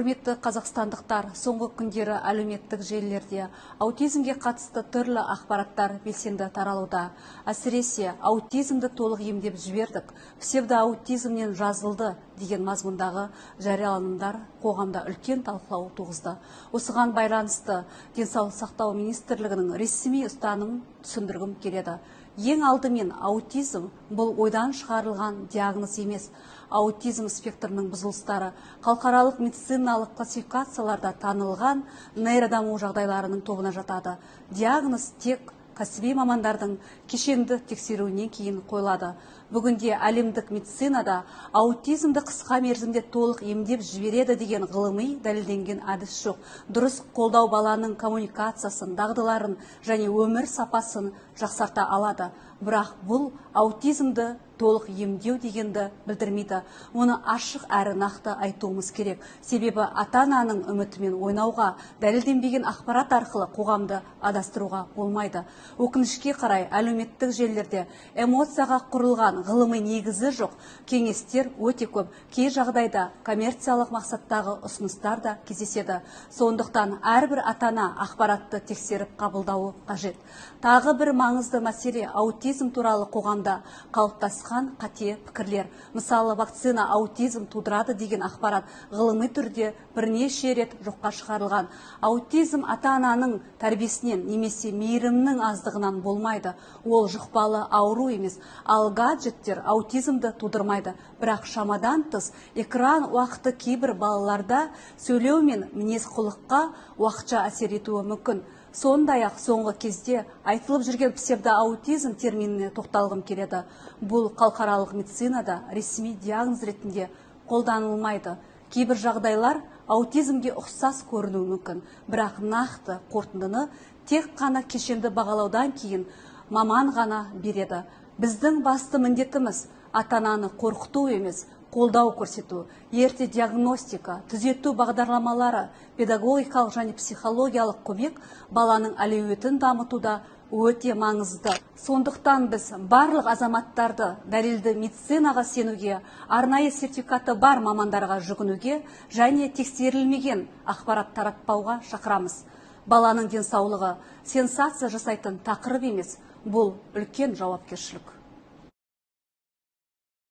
Құрметті қазақстандықтар, соңғы күндері әлеуметтік желілерде аутизмге қатысты түрлі ақпараттар белсенді таралуда. Әсіресе аутизмді толық емдеп жібердік, псевдоаутизмнен жазылды деген мазмұндағы жарияланымдар қоғамда үлкен талқылау туғызды. Осыған байланысты Денсаулық сақтау министрлігінің ресми ұстанымын түсіндіргім келеді. Ең алдымен, аутизм – бұл ойдан шығарылған диагноз емес. Аутизм спектрінің бұзылыстары халықаралық медициналық классификацияларда танылған нейродаму жағдайларының тобына жатады. Диагноз тек кәсіби мамандардың кешенді тексеруінен кейін қойылады. Бүгінде әлемдік медицинада аутизмді қысқа мерзімде толық емдеп жібереді деген ғылыми дәлелденген әдіс жоқ. Дұрыс қолдау баланың коммуникациясын, дағдыларын және өмір сапасын жақсарта алады, бірақ бұл аутизмді толық емдеу дегенді білдірмейді. Оны ашық әрі нақты айтуымыз керек, себебі ата ананың үмітімен ойнауға, дәлелденбеген ақпарат арқылы қоғамды адастыруға болмайды. Өкінішке қарай, әлеуметтік желілерде эмоцияға құрылған, ғылыми негізі жоқ кеңестер өте көп. Кей жағдайда коммерциялық мақсаттағы ұсыныстар да кездеседі. Сондықтан әрбір ата ана ақпаратты тексеріп қабылдауы қажет. Тағы бір маңызды мәселе – аутизм туралы қоғамда қалыптасқан қате пікірлер. Мысалы, вакцина аутизм тудырады деген ақпарат ғылыми түрде бірнеше рет жоққа шығарылған. Аутизм ата ананың тәрбиесінен немесе мейірімнің аздығынан болмайды, ол жұқпалы ауру емес. Ал гаджеттер аутизмді тудырмайды, бірақ шамадан тыс экран уақыты кейбір балаларда сөйлеу мен мінез құлыққа уақытша әсер етуі мүмкін. Сондай ақ соңғы кезде айтылып жүрген псевдоаутизм терминіне тоқталғым келеді. Бұл халықаралық медицинада ресми диагноз ретінде қолданылмайды. Кейбір жағдайлар аутизмге ұқсас көрінуі мүмкін, бірақ нақты қорытындыны тек қана кешенді бағалаудан кейін маман ғана береді. Біздің басты міндетіміз – ата ананы қорқыту емес, қолдау көрсету. Ерте диагностика, түзету бағдарламалары, педагогикалық және психологиялық көмек баланың әлеуетін дамытуда өте маңызды. Сондықтан біз барлық азаматтарды дәлелді медицинаға сенуге, арнайы сертификаты бар мамандарға жүгінуге және тексерілмеген ақпарат таратпауға шақырамыз. Баланың денсаулығы – сенсация жасайтын тақырып емес, бұл үлкен жауапкершілік.